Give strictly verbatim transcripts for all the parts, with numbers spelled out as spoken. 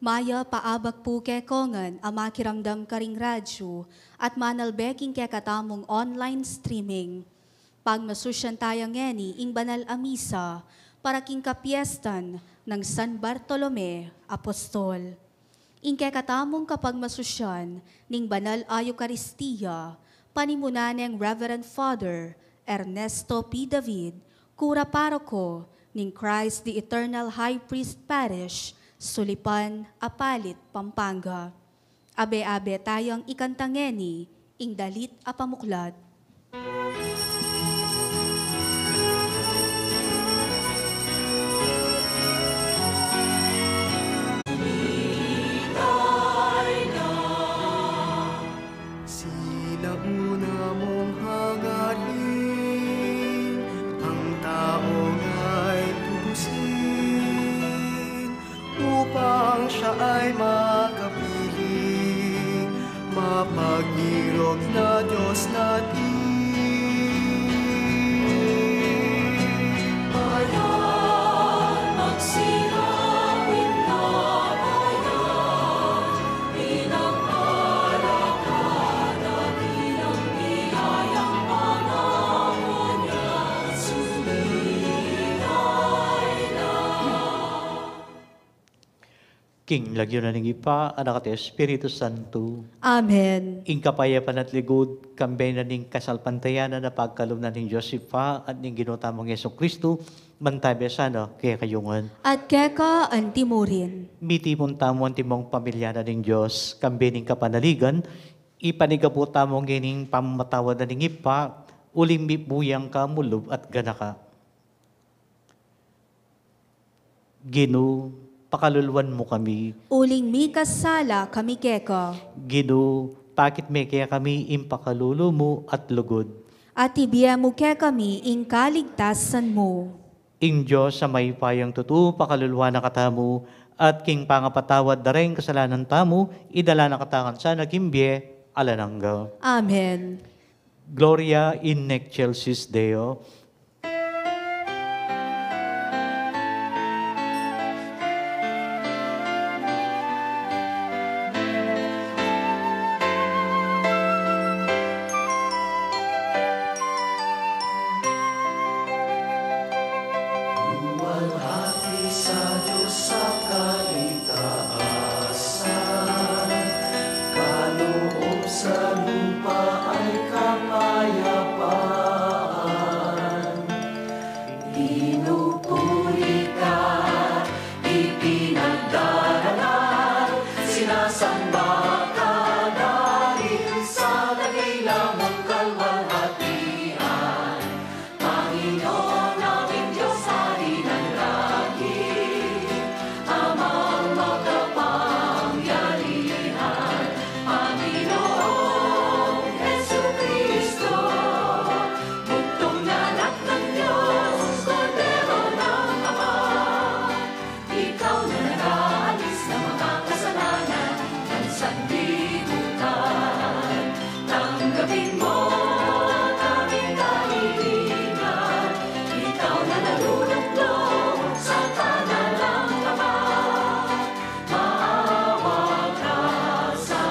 Mayap a abak pu kekongan a makiramdam karing radyu at manalbe king kekatamung online streaming. Pagmasusyan taya ngeni ing banal a misa para king kapiestan nang San Bartolome Apostol. Ing kekatamung kapagmasusyan ning banal a Eukaristia, panimunan neng Reverend Father Ernesto P. David, Kura Paroko ning Christ the Eternal High Priest Parish, Sulipan, Apalit, Pampanga. Abe-abe tayang ikanta ngeni ing dalit a pamuklat. Sinauna mung hangarin, ang tao nga'y tubusin, upang siya ay makapiling mapagdirok na Dios natin. Bayan, magsirapin na bayan, pinagpala ka na bilang biyayang pangako niya, sumibay na. King lagyu na ning Ibpa, Anak, at Espiritu Santo. Amen. Ing kapayapan at ligud, kambe na ning kasalpantayanan a pagkalub na ning Dios Ibpa at ning Ginu tamung Jesucristo, mantabe sana kekayu ngan. At keka antimurin. Mitipun tamu antimong pamilya na ning Dios, kambe ning kapanaligan, ipanigapu tamu ngening pamamatawad na ning Ibpa, uling mibuyang ka mu lub at ganaka. Ginu, pakaluluan mu kami. Uling mikasala kami keka. Ginu, pakit me kekami ing pakalulu mu at lugud. At ibie mu kekami ing kaligtasan mu. Ing Dios a mayupayang tutu, pakaluluan na katamu, at king pangapatawad da ring kasalanan tamu, idala na katamu sana king bie alang angga. Amen. Gloria in excelsis Deo. Luwalhati sa Dios a kaligtasan, kaloob sa lupa ay kapayapaan. Pinupuri ka, ipinagdaralan, sinasamba ka dahil sa dakila mung kalwalhatian. Panginoon naming Diyos, Hari ng langit, Amang makapangyarihan, Panginoong Jesucristo, bugtung na anak ng Diyos, Kordero ng Ama. Ikaw na nag-aalis ng mga kasalanan ng sanlibutan. Tanggapin mo ang aming kahilingan. Ikaw na nalulugno sa kanan ng Ama. Maawa ka sa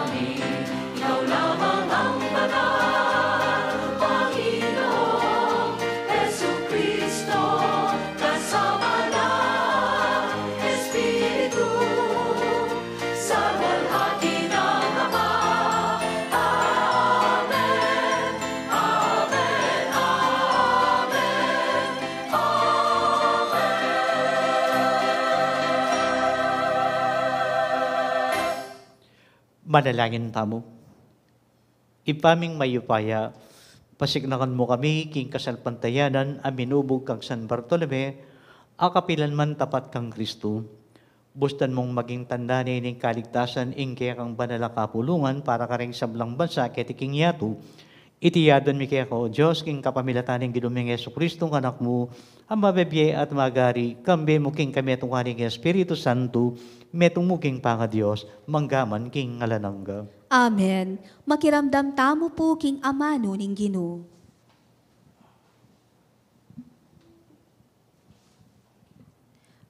amin. Ikaw lamang ang banal, Panginoong Jesucristo, kasama ng Espiritu, sa luwalhati ng Ama. Amen. Amen. Amen. Amen. Manalangin tamu. Ibpa ming mayupaya, pasiknakan mu kami king kasalpantayanan a minubug kang San Bartolome, a kapilan man tapat kang Kristu. Bustan mung maging tanda ne ning kaligtasan ing kekang banal a kapulungan para karing sablang bansa keti king yatu. Iti adwan mi keka, O Dios, king kapamilatan ning Ginu ming Jesucristo, Anak mu, a mabibie at magari, kambe mu king kametungan ning Espiritu Santo, metung mu king pangaDios, mangga man king alang angga. Amen. Makiramdam tamu pu king amanu ning Ginu.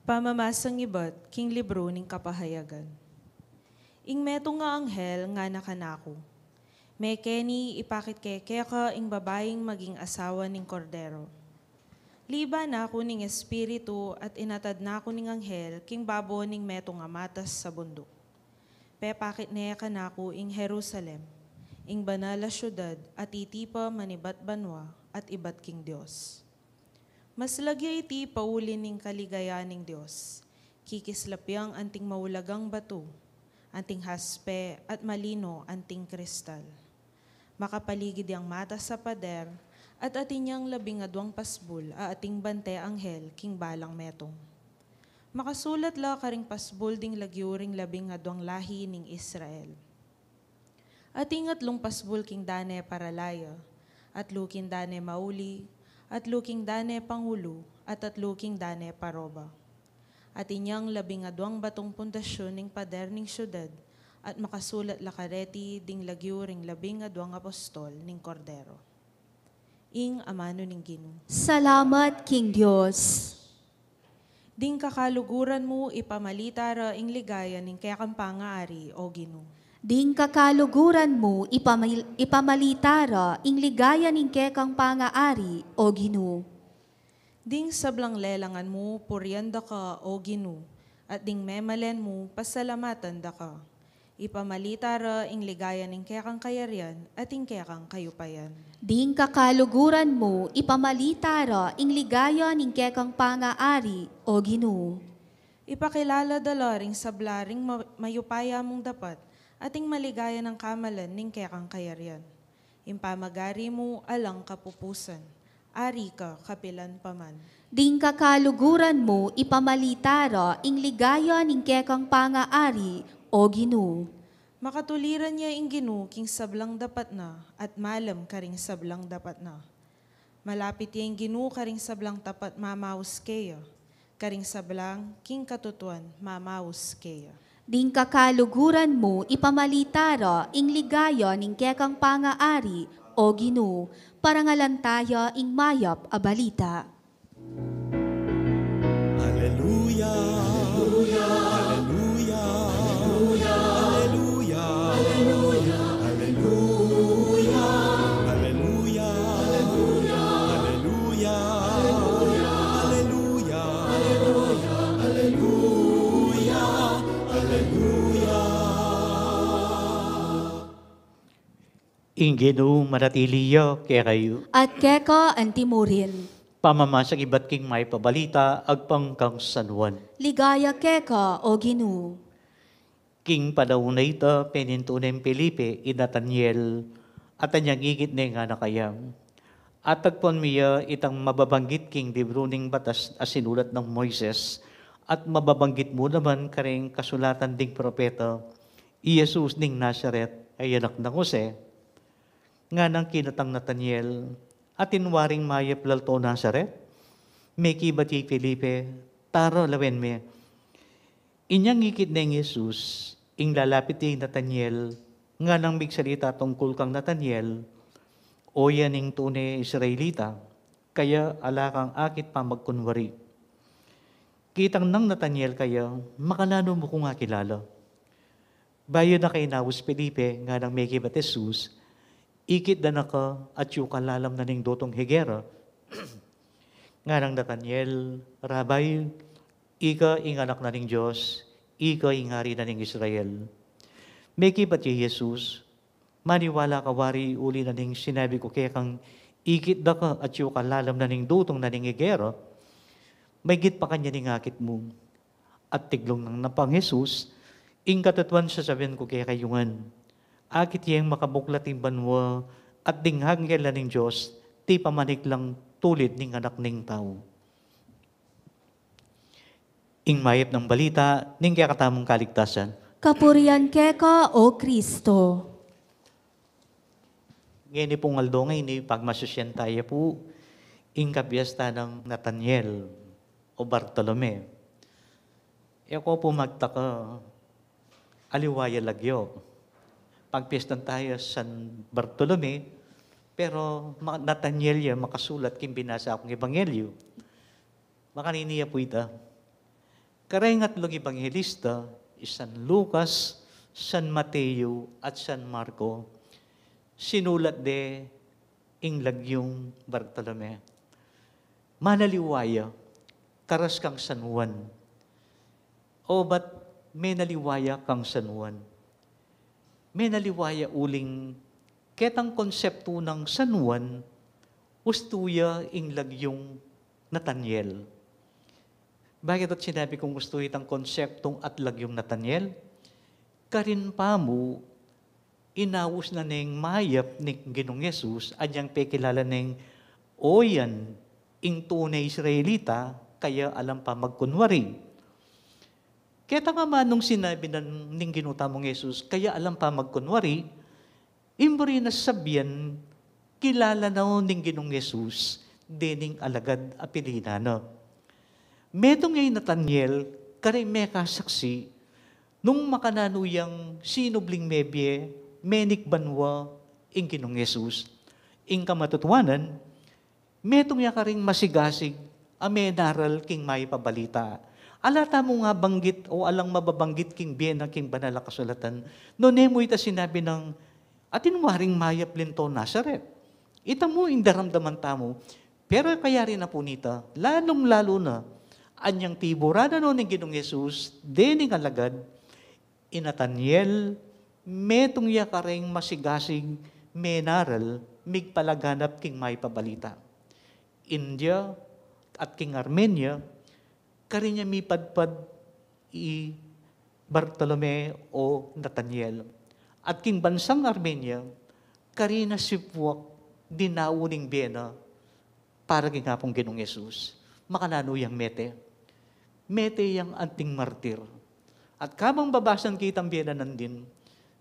Pamamasang ibat king libru ning Kapahayagan. Ing metung a anghel ngana kanaku, "Mekeni ipakit ke keka ing babaing maging asawa ning Kordero." Liban na ku ning Espiritu at inatad na ku ning anghel king babo ning metung a matas sa bunduk. Pepakit ne kanaku ing Jerusalem, ing banal a siudad a titipa manibat banua at ibat king Dios. Maslag ya iti pauli ning kaligayan ning Dios. Kikislap yang anting maulagang batu, anting haspe at malino anting kristal. Makapaligid yang matas a pader, at atin yang labing aduang pasbul a ating bante anghel king balang metung. Makasulat la karing pasbul ding lagyu ring labing aduang lahi ning Israel. Ating atlung pasbul king dane paralaya, atlu king dane mauli, atlu king dane pangulu, at atlu king dane paroba. Atin yang labing aduang batung pundasyun ning pader ning siudad, at makasulat la kareti ding lagyu ring labing aduang apostol ning Kordero. Ing amanu ning Ginu. Salamat king Dios. Ding kakaluguran mu ipamalita ra ing ligaya ning kekang pangaari, o Ginu. Ding kakaluguran mu ipamil-, ipamalita ra ing ligaya ning kekang pangaari, o Ginu. Ding sablang lelangan mu purian da ka, o Ginu, at ding memalen mu pasalamatan da ka. Ipamalita ra ing ligaya ning kekang kayarian at ing kekang kayupayan. Ding kakaluguran mu ipamalita ra ing ligaya ning kekang pangaari, o Ginu. Ipakilala da la ring sabla ring ma-, mayupaya mung dapat at ing maligaya nang kamalan ning kekang kayarian. Ing pamagari mu alang kapupusan. Ari ka kapilan pa man. Ding kakaluguran mu ipamalita ra ing ligaya ning kekang pangaari, o Ginu. Makatuliran ya ing Ginu king sablang dapat na, at malam karing sablang dapat na. Malapit ya ing Ginu karing sablang tapat mamaus keya, karing sablang king katutuan mamaus keya. Ding kakaluguran mu ipamalita ra ing ligaya ning kekang pangaari, o Ginu, parangalan taya ing mayap a balita. Aleluya, aleluya, aleluya, aleluya, aleluya, aleluya, aleluya, aleluya, aleluya, aleluya, aleluya. Ing Ginu manatili ya kekayu. At keka antimurin. Pamamasak ibat king mayap a balita agpang kang San Juan. Ligaya keka, o Ginu. King panaun a ita, penintun neng Felipe i Nataniel, at anyang ikit ne ngana kaya. Atagpuan mi ya itang mababanggit king libru ning batas a sinulat nang Moises, at mababanggit mu naman karing kasulatan ding propeta, i Jesus ning Nazaret, a anak nang Jose. Nganang kinatang Nataniel, atin waring mayap lalto Nazaret? Mekibat ya i Felipe, tara lawen me. Inyang ikit neng Jesus, ing lalapit ya i Nataniel, nganang migsalita tungkul kang Nataniel, o ya ning tune Israelita, kaya ala kang akit pamagkunwari. Kitang nang Nataniel kaya, makananu mu kung akilala? Bayu na kainaus Felipe, nganang mekibat Jesus, ikit da na ka atyu ka lalam na ning dutung higera. Nganang Nataniel, Rabbi, ika ing anak na ning Dios, ika ing ari na ning Israel. Mekibat ya i Jesus, maniwala ka wari uli na ning sinabi ku kekang ikit da ka atyu ka lalam na ning dutung na ning higera, maygit pa kanyan ing akit mu. At tiglung nang napang Jesus, ing katutuan sasabian ku kekayu ngan, akit yeng makabuklat ing banua at ding anghel na ning Dios, tipa maniklang tulid ning Anak ning Tau. Ing mayap nang balita ning kekatamung kaligtasan. Kapurian keka, o Kristo. Ngeni pung aldo ngeni, pagmasusyan taya pu ing kapiestan nang Nataniel o Bartolome. E ko pu magtaka, aliwa ya lagyu. Pagpiestan taya San Bartolome, pero ma-, Nataniel ya makasulat king binasa kung ebanghelyu. Makanini ya pu ita? Kareng atlung ebanghelista, i San Lucas, San Mateo, at San Marco, sinulat de ing lagyung Bartolome. Manaliwa ya, karas kang San Juan. O bat menaliwa ya kang San Juan? Menaliwa ya uling ketang konseptu nang San Juan, ustu ya ing lagyung Nathaniel. Bakit at sinabi kung ustu itang konseptung at lagyung Nathaniel? Karin pa mu, inaus na neng mayap ning Ginung Jesus, anyang pekilala neng, o yan, ing tune Israelita, kaya alam pa magkunwari. Ketang amanung sinabi na ning Ginu tamung Jesus, kaya alam pa magkunwari, imburi na sabian, kilala na ning Ginung Jesus, dening alagad a pili na. Metung ya i Nathaniel, karing mekasaksi, nung makananu yang sinubling mebie, menikbanwa ing Ginung Jesus. Ing kamatutuanan, metung ya karing masigasig a menaral king mapabalita. Ala tamu nga banggit o alang mababanggit king bie na king Banal a Kasulatan, nune mu ita sinabi nang, atin waring mayap linto Nazaret. Ita mu ing daramdaman tamu. Pero kayari na pu nita, lalung-lalu na, anyang tiburan na no ning Ginung Jesus, dening alagad, i Nathaniel, metung ya karing masigasig menaral, migpalaganap king mapabalita. India at king Armenia, karin ya mipadpad i Bartolome o Nathaniel. At king bansang Armenia, karin na sipuak dinawu ning bie na para king Apung Ginung Jesus. Makananu yang mete? Mete yang anting martir. At kabang babasan kitang bie na nandin,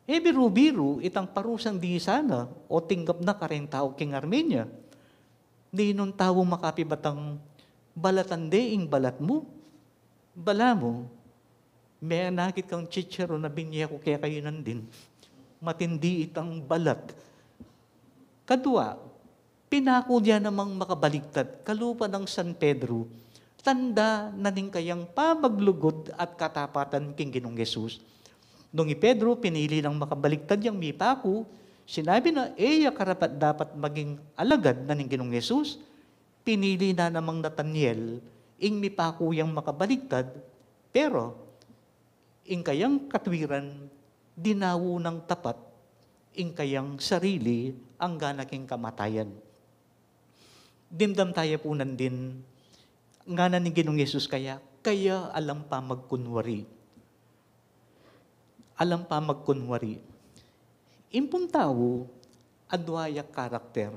e biru-biru itang parusang di sana o tinggap na karing tau king Armenia. Ninung tau makapibatang balatan de ing balat mu? Balamu, menakit kang chicharon a binye ku kekayu nandin. Matindi itang balat. Kadua, pinaku dia namang makabaligtad, kalupa nang San Pedro, tanda na ning kayang pamaglugud at katapatan king Ginung Jesus. Nung i Pedro pinili nang makabaligtad yang mipaku, sinabi na e ya karapat-dapat maging alagad na ning Ginung Jesus, pinili na namang Nathaniel ing mipaku yang makabaligtad, pero ing kayang katwiran, dinawu nang tapat ing kayang sarili angga na king kamatayan. Dimdam taya pu nandin, ngana ning Ginung Jesus kaya, kaya alam pa magkunwari. Alam pa magkunwari. Ing pung tau, adwa ya karakter.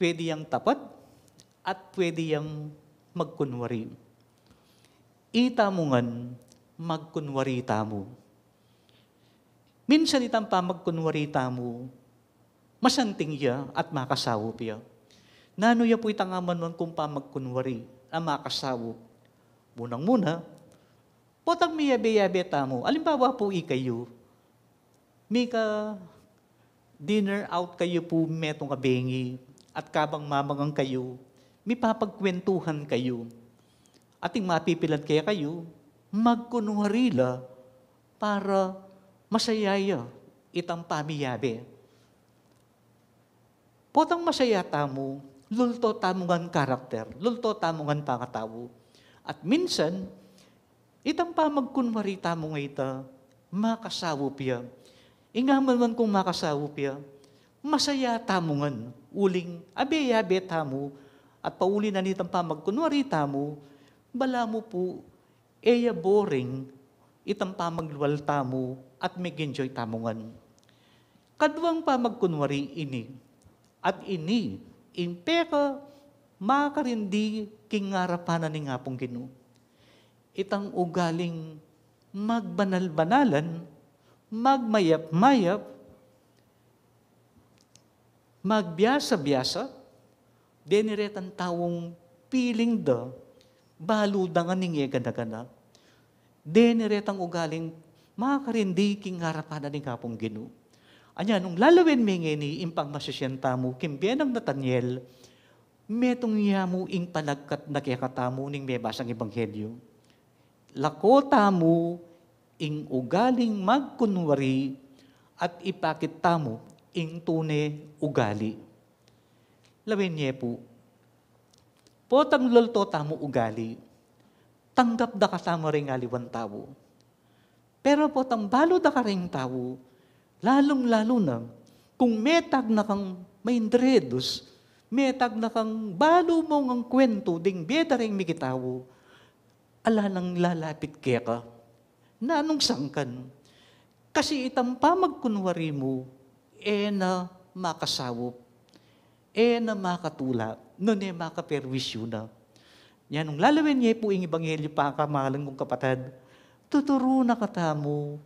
Pwede yang tapat at pwede yang magkunwari. Ita mu ngan, magkunwari tamu. Minsan itang pamagkunwari tamu, masanting ya at makasaup ya. Nanu ya pu itang amanuan kung pamagkunwari a makasaup? Munang-muna, potang miyabe-yabe tamu. Alimbawa pu ikayu, mika dinner out kayu pu metung a bengi, at kabang mamangan kayu, mipapagkwentuhan kayu. Ating mapipilan kekayu, magkunwari la para masaya ya itang pamiyabe. Potang masaya tamu, lulto tamu ngan karakter, lulto tamu ngan pangatau. At minsan, itang pamagkunwari tamu nga ita, makasaup ya. Ing amanuan kung makasaup ya, masaya tamu ngan, uling abe-yabe tamu, at pauli na nitang pamagkunwari tamu, balamu pu, e ya boring itang pamaglual tamu at mag-enjoy tamu ngan. Kaduang pamagkunwari ini, at ini ing peka makarindi king arapan na ning Apung Ginu. Itang ugaling magbanal-banalan, magmayap-mayap, magbiasa-biasa, deni retang taung piling da, balu da ngan ing e gana-gana. Deni retang ugaling makarindi king arapan na ning Apung Ginu. Anya nung lalawen me ngeni ing pangmasisian tamu king bie nang Nathaniel, metung ya mu ing panagkat na kekatamu ning mebasang ebanghelyu. Lako tamu ing ugaling magkunwari at ipakit tamu ing tune ugali. Lawen ye pu, potang lulto tamu ugali, tanggap da katamu ring aliwan tau. Pero potang balu da karing tau, lalung-lalu na kung metag na kang maindredus, metag na kang balu mung kuwentu ding bie da ring mikitau, ala nang lalapit keka. Nanung sangkan? Kasi itang pamagkunwari mu, e na makasaup, e na makatula, nune makaperwisyu na. Nya nung lalawen ye pu ing ebanghelyu, pakamalan kung kapatad, tuturu na katamu,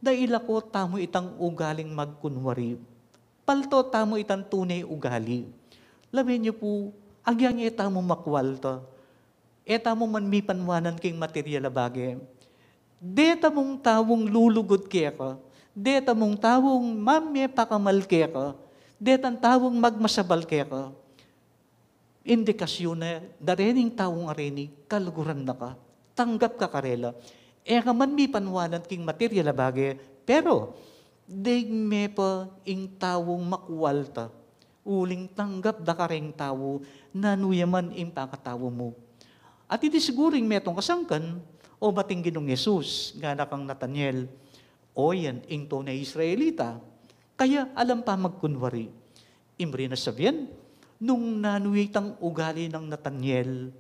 da ilako tamu itang ugaling magkunwari. Palto tamu itang tune ugali. Lawen ye pu, agyang e tamu makwalta, e tamu man mipanwanan king material a bage. Deta mung taung lulugud keka, deta mung taung mamie pakamal keka, detang taung magmasabal keka. Indikasyun na da rening taung arini, kaluguran na ka, tanggap ka karela. E ka man mipanwanan king material a bage, pero deng me pa ing taung makwalta, uling tanggap da kareng tau, nanu ya man ing pakatau mu. At iti siguru ing metung kasangkan, o bating Ginung Jesus ngana kang Nataniel, o yan ing tune Israelita, kaya alang pamagkunwari. Imrin a sabian, nung nanu itang ugali nang Nataniel,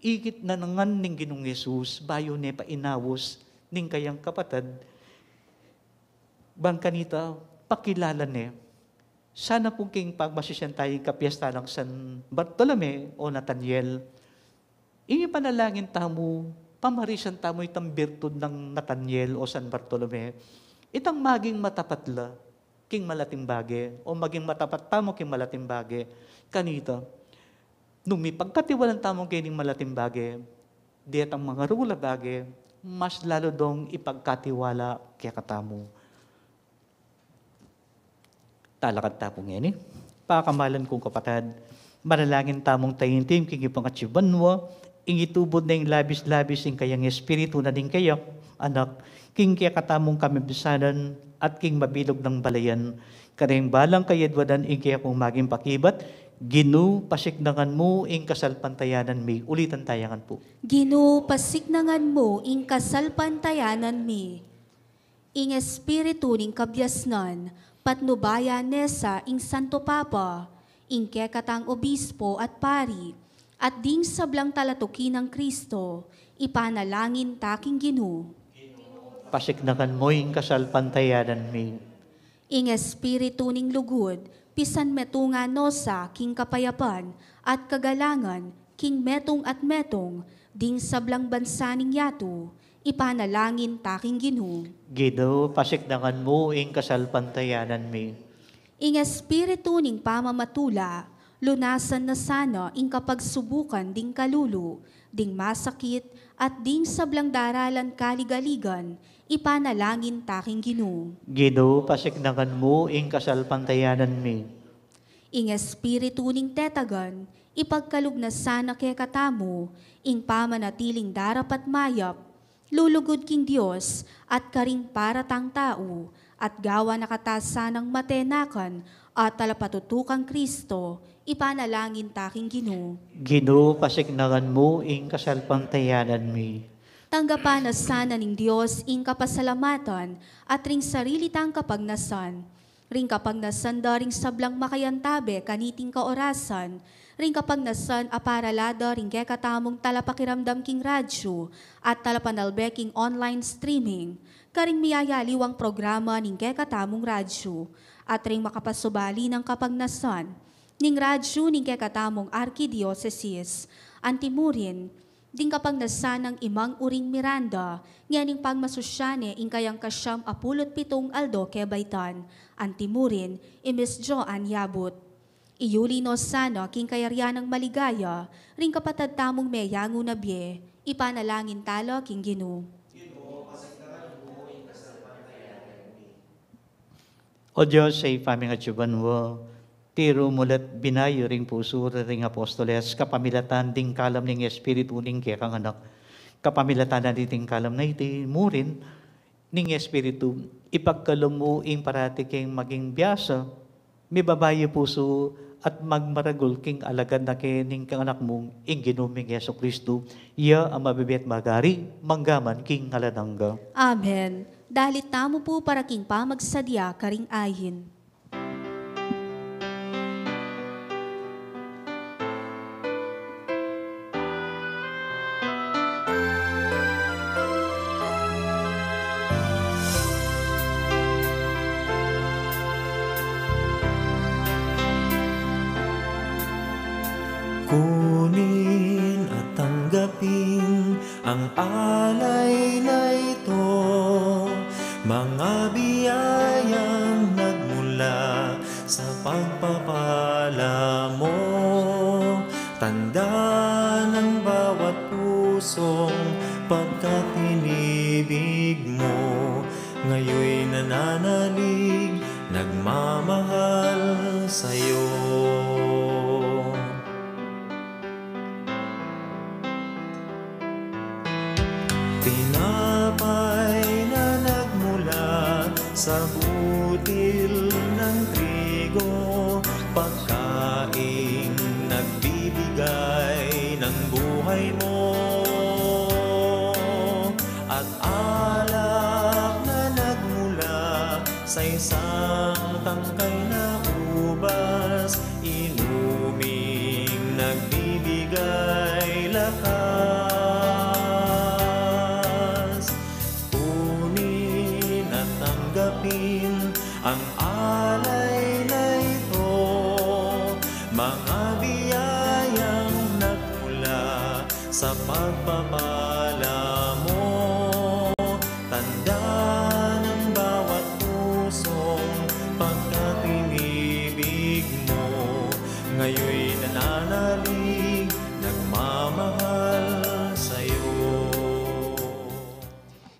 ikit na ngan ning Ginung Jesus, bayu ne pa inaus ning kayang kapatad, bang kanita, pakilala ne. Sana pu king pagmasisyan taya king kapiesta nang San Bartolome o Nataniel, ing ipanalangin tamu, pamarisan tamu itang birtud nang Nataniel o San Bartolome, itang maging matapat la king malating bage, o maging matapat tamu king malating bage. Kanita, nung mipagkatiwalaan tamu kening malating bage, detang mangarula bage, mas lalu dong ipagkatiwala kekatamu. Talakad ta pu ngeni. Pakamalan kung kapatad, manalangin tamung taimtim king Ibpa a atsu banua, ing itubud na ing labis-labis ing kayang Espiritu na ning kayang Anak, king kekatamung kamibsanan at king mabilug nang balayan, kareng balang kayadwanan ing kekung maging pakibat, Ginu, pasiknangan mu ing kasalpantayanan mi. Ulitan taya ngan pu. Ginu, pasiknangan mu ing kasalpantayanan mi. Ing Espiritu ning kabiasnan, patnubayan ne sa ing Santo Papa, ing kekatang obispo at pari, at ding sablang talatuki nang Kristo, ipanalangin ta king Ginu. Pasiknangan mu ing kasalpantayanan mi. Ing Espiritu ning lugud, pisanmetungan no sa king kapayapan at kagalangan king metung at metung ding sablang bansa ning yatu, ipanalangin ta king Ginu. Ginu, pasiknangan mu ing kasalpantayanan mi. Ing Espiritu ning pamamatula, lunasan na sana ing kapagsubukan ding kalulu, ding masakit, at ding sablang daralan kaligaligan, ipanalangin ta king Ginu. Ginu, pasiknangan mu ing kasalpantayanan mi. Ing Espiritu ning tetagan, ipagkalub na sana kekatamu ing pamanatiling darapat mayap, lulugud king Dios at karing paratang tau, at gawan na kata sanang matenakan at talapatutu kang Kristo, ipanalangin ta king Ginu. Ginu, pasiknangan mu ing kasalpantayanan mi. Tanggapan na sana ning Dios ing kapasalamatan at ring sarili tang kapagnasan, ring kapagnasan da ring sablang makayantabe kaniting kaorasan, ring kapagnasan a para la da ring kekatamung talapakiramdam king radyu at talapanalbe king online streaming, karing miyayaliwang programa ning kekatamung radyu, at ring makapasubali nang kapagnasan ning radyu ning kekatamung arkidiosesis, antimurin, ding kapagnasan nang Imang Uring Miranda, ngening pagmasusyan ne ing kayang kasiam a pulu't pitung aldo kebaitan, antimurin, i Miss Joanne Yabut. Iyuli no sana king kayarian nang maligaya ring kapatad tamung meyangu na bie, ipanalangin tala king Ginu. O Dios, a Ibpa ming atsu banua, tiru mu la't binayu ring pusu da ring apostoles kapamilatan ding kalam ning Espiritu ning kekang Anak. Kapamilatan na niting kalam na iti, murin ning Espiritu, ipagkalub mu ing parati keng maging biasa, mibabayu pusu at magmaragul king alagad na ke ning Anak mung ing Ginu ming Jesu Kristu, iya a mabibie at magari, mangga man king alang angga. Amen. Dalit tamu pu para king pamagsadya karing ayin. Kunin at tanggapin ang alay na ito, mga biyayang nagmula sa pagpapala mo. Tanda ng bawat pusong pagkatinibig mo, ngayoy nananalig, nagmamahal sa'yo. Tinapay na nagmula sa butil ng trigo, pagkaing nagbibigay ng buhay mo. At alak na nagmula sa isang tangkay na ubas, inuming nagbibigay lakas. Kunin at tanggapin ang alay na ito, mga biyayang nagmula sa pagpapala mo. Tanda ng bawat pusong pagkatinibig mo, ngayoy nananalig, nagmamahal sa'yo.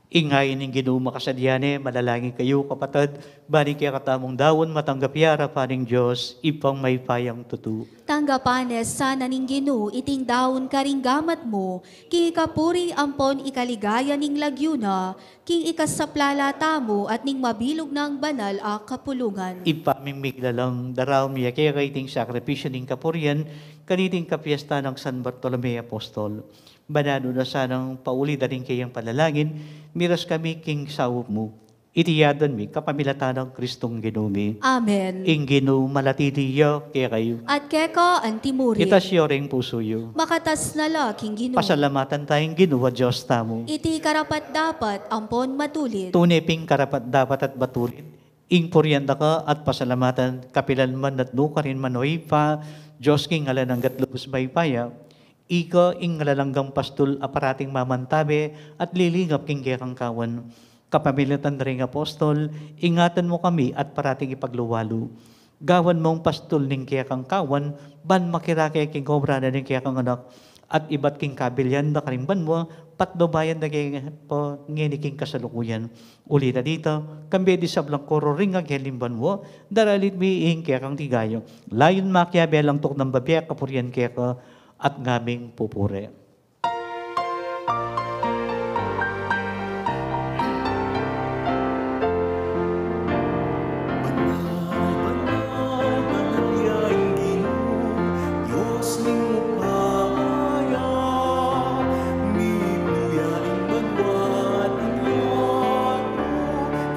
Ing ain ning Ginu makasadya ne. Manalangin kayu, kapatad, ban ing kekatamung daun matanggap ya arapan ning Dios, Ibpang mayupayang tutu. Tanggapan ne sana ning Ginu iting daun karing gamat mu, king ikapuri ampon ikaligaya ning lagyu na, king ikasaplala tamu at ning mabilug nang banal a kapulungan. Ibpa ming milalang, daraun mi ya keka iting sakripisyu ning kapurian kaniting kapiestan nang San Bartolome Apostol. Ban anu na sanang pauli da ring keyang panalangin, miras kami king saup mu. Iti adwan mi kapamilatan nang Kristong Ginu mi. Amen. Ing Ginu malati ya kekayu. At keka antimurin. Itas yu ring pusu yu. Makatas na la king Ginu. Pasalamatan taya ing Ginu a Dios tamu. Iti karapat-dapat ampon matulid. Tune pin karapat-dapat at matulid ing purian da ka at pasalamatan kapilan man at nukarin man, o Ibpa, Dios king alang angga at lubus mayupaya. Ika ing alang anggang pastul a parating mamantabe at lilingap king kekang kawan. Kapamilatan da ring apostol, ingatan mu kami at parating ipagluwalu. Gawan mung pastul ning kekang kawan, ban makirake king obra na ning kekang Anak, at ibat king kabilian da karing banua, patnubayan da ke pa ngeni king kasalukuyan. Uli na dita, kambe ding sablang koro ring anghel ning banua, daralit mi ing kekang ligaya. Layun makiabe lang tuknang bibie kapurian keka, at ngaming pupuri.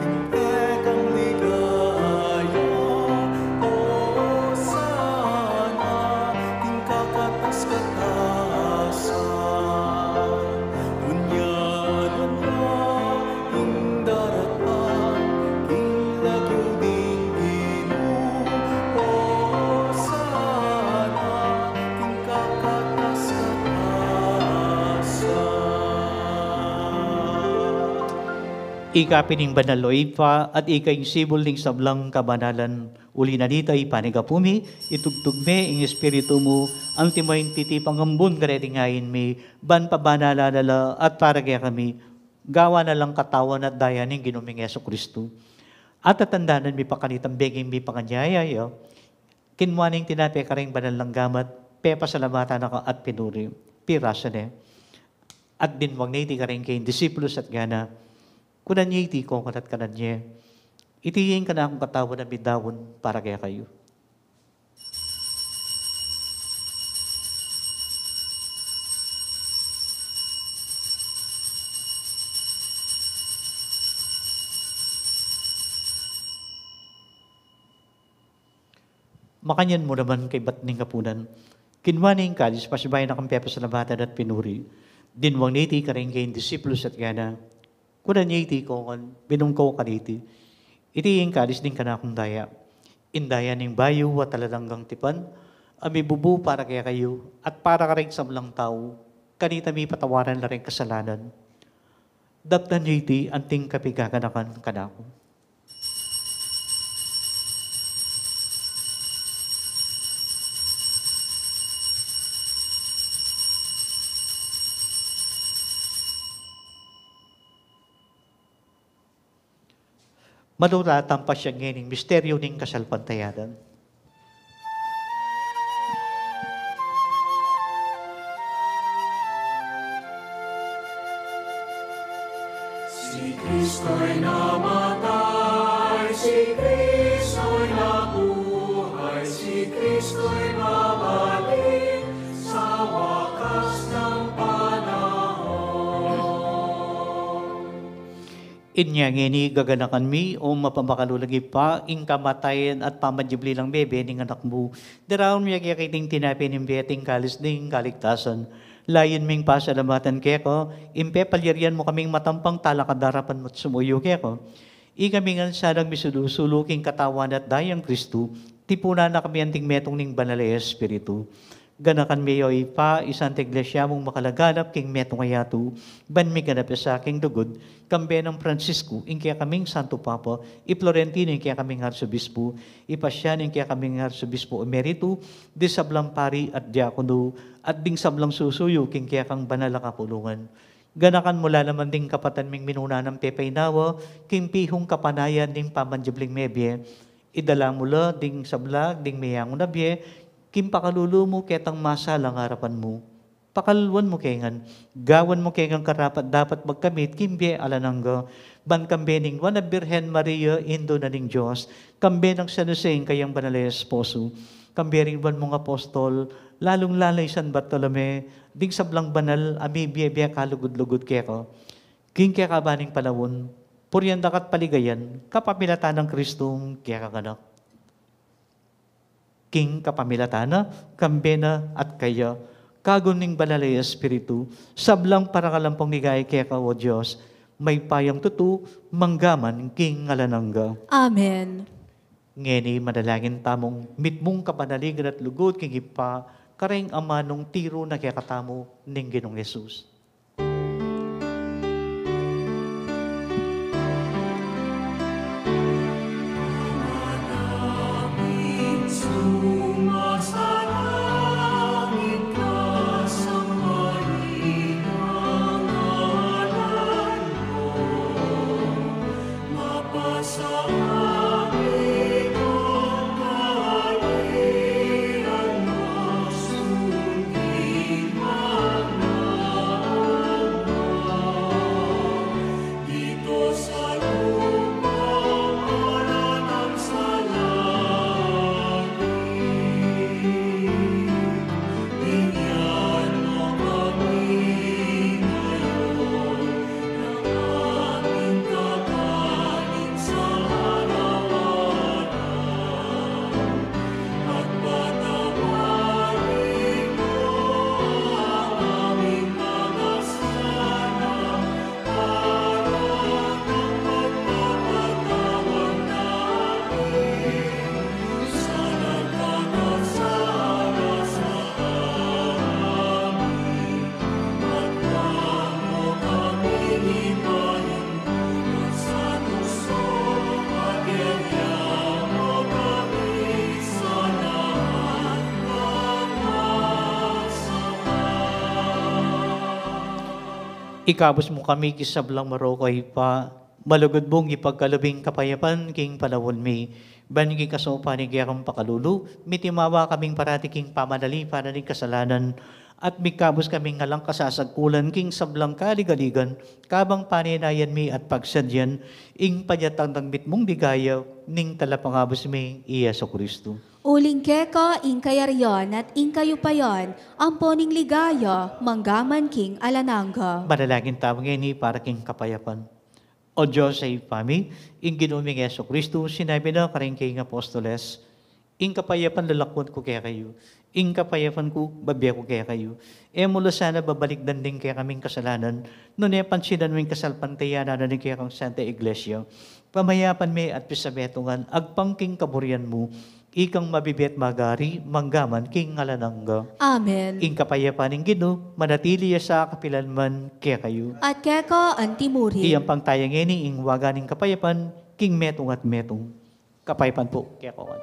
King kekang ligaya, Osana, king kakatas-katasan. Ngunyan, ngunyan, ing daratang, king lagyu ning Ginu, Osana, king kakatas-katasan. Ika pin ing banal, o Ibpa, at ika ing sibul ning sablang kabanalan. Uli na nita, ipanyawad mi, itubud me ing Espiritu mu, antimo ing titipan ampon kareting ain mi, ban pabanalan na la at para kekami, gawan na lang katawan at daya ning Ginu ming Jesucristo. At tatandanan mi pa kanitang bengi mipanganyaya ya, kinua ne ing tinape karing banal nang gamat, pepasalamatan na ka at pinuri. Pirasan ne. At dinwang ne iti karing kayang disipulus at ngana, kunan ye iti kokol at kanan ye. Iti ing kanakung katawan a midaun para kekayu. Makanyan mu naman kaybat ning apunan, kinua ne ing kalis, pasibayu na kang pepasalamatan at pinuri. Dinwang ne iti karing kayang disipulus at ngana, kunan ye iti kokol, minum kayu kaniti. Iti ing kalis ning kanakung daya. Ing daya ning bayu at alang anggang tipan, a mibubu para kekayu at para karing sablang tau, kanita mipatawaran la ring kasalanan. Daptan ye iti anting kapigaganakan kanaku. Manuratan pa siya ngening misteryu ning kasalpantayanan. Si Kristo'y namatay, si Kristo'y nabuhay, si Kristo'y babalik sa wakas ng panahon. Inya ngeni gaganakan mi, o mapamakalulung Ibpa, ing kamatayan at pamanyubli lang mebie ning Anak mu. Daraun mi keka iting tinape ning bie at ing kalis ning kaligtasan. Layun ming pasalamatan keka, ing pepalyarian mu kaming matampang talakad arapan mu at sumuyu keka. Ikami ngan sanang misulu-sulu king katawan at dayang Kristu, tipunan na kami anting metung ning Banal a Espiritu. Ganakan mi, o Ibpa, ing Santa Iglesia mung makalaganap king metung a yatu, ban miganap ya sa king lugud, kambe nang Francisco, ing kekaming Santo Papa, i Florentino, ing kekaming Arsobispo, i Pasian, ing kekaming Arsobispo Emeritu, ding sablang pari at diakono, at ding sablang susuyu king kekang banal a kapulungan. Ganakan mu la naman ding kapatad ming minuna nang pepaynawa king pihung kapanayan ning pamanyubling mebie. Idala mu la ding sabla ding meyangu na bie king pakalulu mu ketang masalang arapan mu. Pakaluluan mu ke ngan, gawan mu ke ngan karapat-dapat magkamit king bie alang angga, ban kambe ning Nuan a Birhen Maria, Indu na ning Dios, kambe nang San Jose ing kayang banal a esposo, kambe ring banal mung apostol, lalung-lalu i San Bartolome, ding sablang banal a mibie-bie kalugud-lugud keka. King kekaban ning panaun, purian da ka't paligayan, kapamilatan nang Kristong kekang Anak. King kapamilatan na, kambe na at kaya, kayabe ning Banal a Espiritu, sablang parakalampong ligaya keka, o Dios, mayupayang tutu, mangga man king alang angga. Amen. Ngeni manalangin tamung mitmung kapanaligan at lugud king Ibpa, kareng amanung tiru na kekatamu ning Ginung Jesus. Ikabus mu kami king sablang marok, o Ibpa, malugud mung ipagkalub ing kapayapan king panaun mi, ban king kasaupan ning kekang pakalulu, mitimawa kaming parati king pamanalipan ning kasalanan, At mikabus kaming alang kasasagkulan king sablang kaligaligan, kabang paninayan mi at pagsadyan ing panyatang nang mitmung ligaya ning talapangabus mi, i Jesucristo. Uling keka ing kayarian at ing kayupayan, ampo ning ligaya, mangga man king alang angga. Manalangin tamu ngeni para king kapayapan. O Dios a Ibpa mi, ing Ginu ming Jesucristo, sinabi na karing kayang apostoles, ing kapayapan lalakwan ku kekayu, ing kapayapan ku bibie ku kekayu. E mu la sana babalikdan ding kekaming kasalanan, nune pansinan mu ing kasalpantayanan na ning kekang Santa Iglesia. Pamayapan me at pisametungan, agpang king kaburian mu, ikang mabibie at magari, mangga man king alang angga. Amen. Ing kapayapan ning Ginu, manatili ya sa kapilan man kekayu. At keka antimurin. Iyampang taya ngeni ing waga ning kapayapan, king metung at metung. Kapayapan pu kekayu ngan.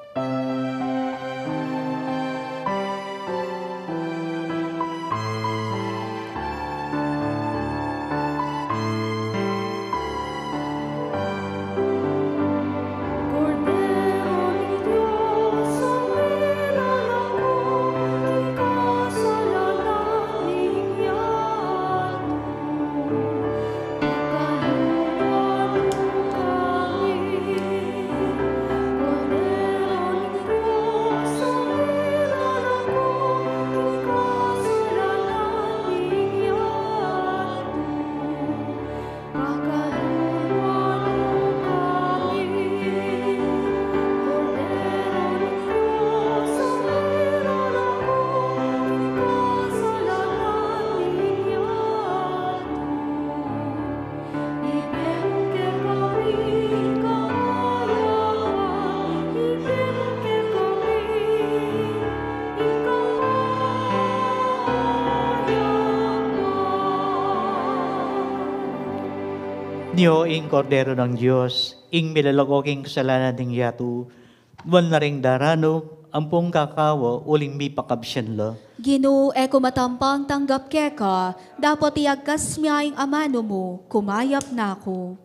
Nyo ing Kordero nang Dios, ing milalako king kasalanan ning yatu, nuan la ring daranu, ampong kakawa uling mipakabsian la. Ginu, e ku matampang tanggap keka, dapot iyagkas mu ing amanu mu, kumayap na ku.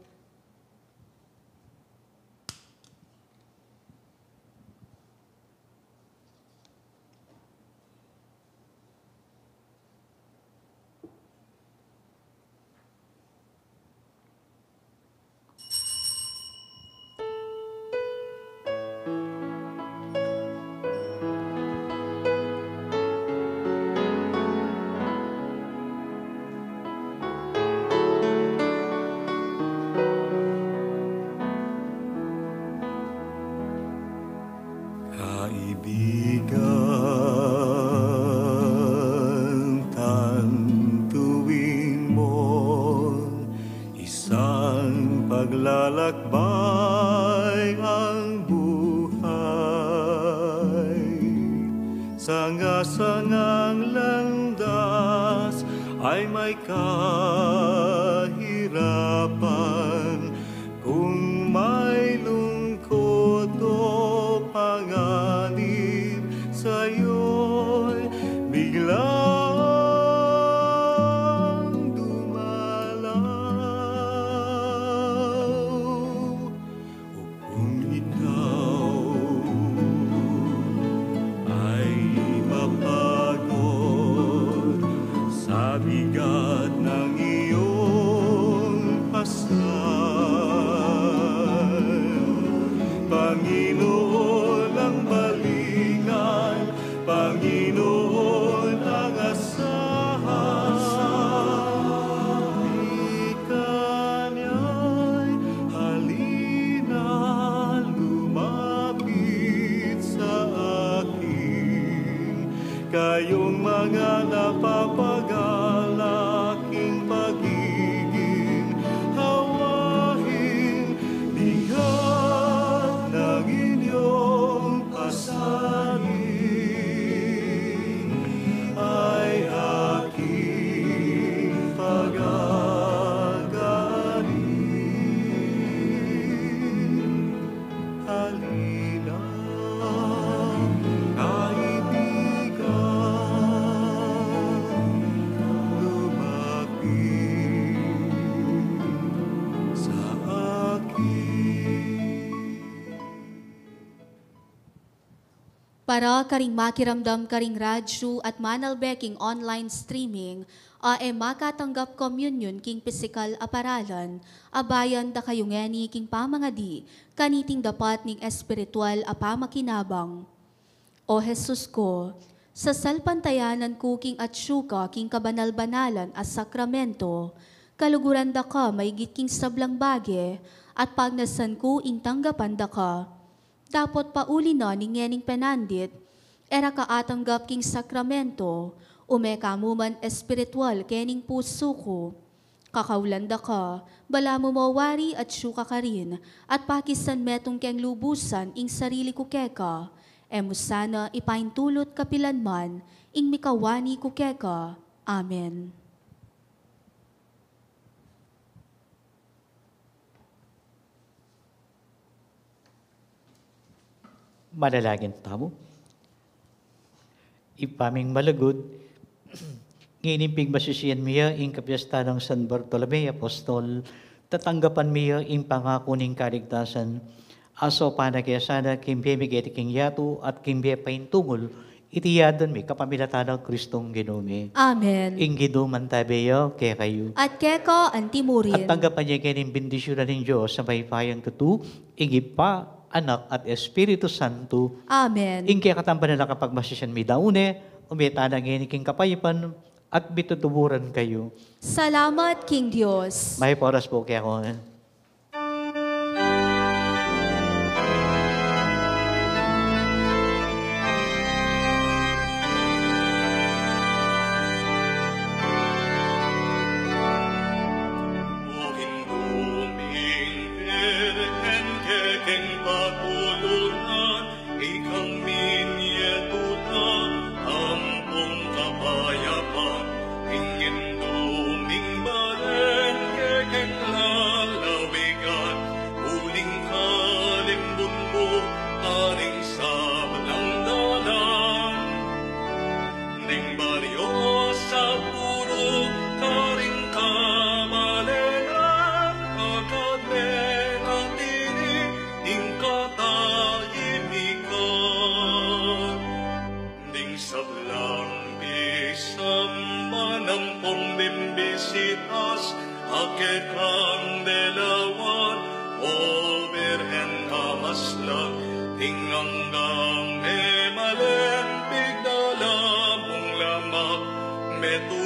Kaibigan, tantuin mo, isang paglalakbay ang buhay. Sanga-sangang landas ay may kahirapan, kung may lungkot o panganib, sa'yo'y biglang dumalaw. Kung ikaw ay mapagod sa bigat ng iyong pasal, Panginoon ang balikan, Panginoon ang asahan. Ika'y halina, lumapit sa akin, kayong mga napapagalak king pag-ibig, hawaing bigat ng inyong pasanin ay aking pag-aaganin. Halina, kaibigan, lumapit Para karing makiramdam karing radyu at manalbe king online streaming, a e makatanggap komunyon king pisikal a paralan, abayan da kayu ngeni king pamangadi kaniting dapat ning espiritual a pamakinabang. O Jesus ku, sasalpantayanan ku king atsu ka king kabanal-banalan a sakramento, kaluguran da ka maigit king sablang bage, at pagnasan ku ing tanggapan da ka. Dapot pauli na ning ngening penandit, e ra ka atanggap king sakramento, ume ka mu man espiritual kening pusu ku. Kakaulan da ka, balamu mo wari atsu ka karin, at pakisan metung keng lubusan ing sarili ku keka, e mu sana ipaintulut kapilan man ing mikawani ku keka. Amen. Manalangin tamu. Ibpa ming malugud, ngening pigmasisian mi ya ing kapiestan nang San Bartolome Apostol, tatanggapan mi ya ing pangaku ning kaligtasan, a saupan na ke sana king bie mi keti king yatu at king bie paintungul, iti adwan mi kapamilatan nang Kristong Ginu mi. Amen. Ing Ginu mantabi ya kekayu. At keka antimurin. At tanggapan ye ke ning bendisyunan ning Dios a mayupayang tutu, ing Ibpa, Anak, at Espiritu Santo. Amen. Ing kekatamban a kapagmasisian mi daun ne, ume tana ngeni king kapayapan, at mitutuburan kayu. Salamat king Dios. Mayap a oras pu kekongan. O Induming Birhen, kekeng patulunan, ikang minie tulang ampong kapayapan, ing Induming Balen kekeng lalawigan, uling kalimbun mu karing sablang dalan. Ning baryo sapulu karing kabalenan, agad me na tini ing katahimikan. Ding sablang pisamban ampong bimbisitas, a kekang delawan, O Birhen a maslag, ing anggang e malen pigdala mung lamak, metu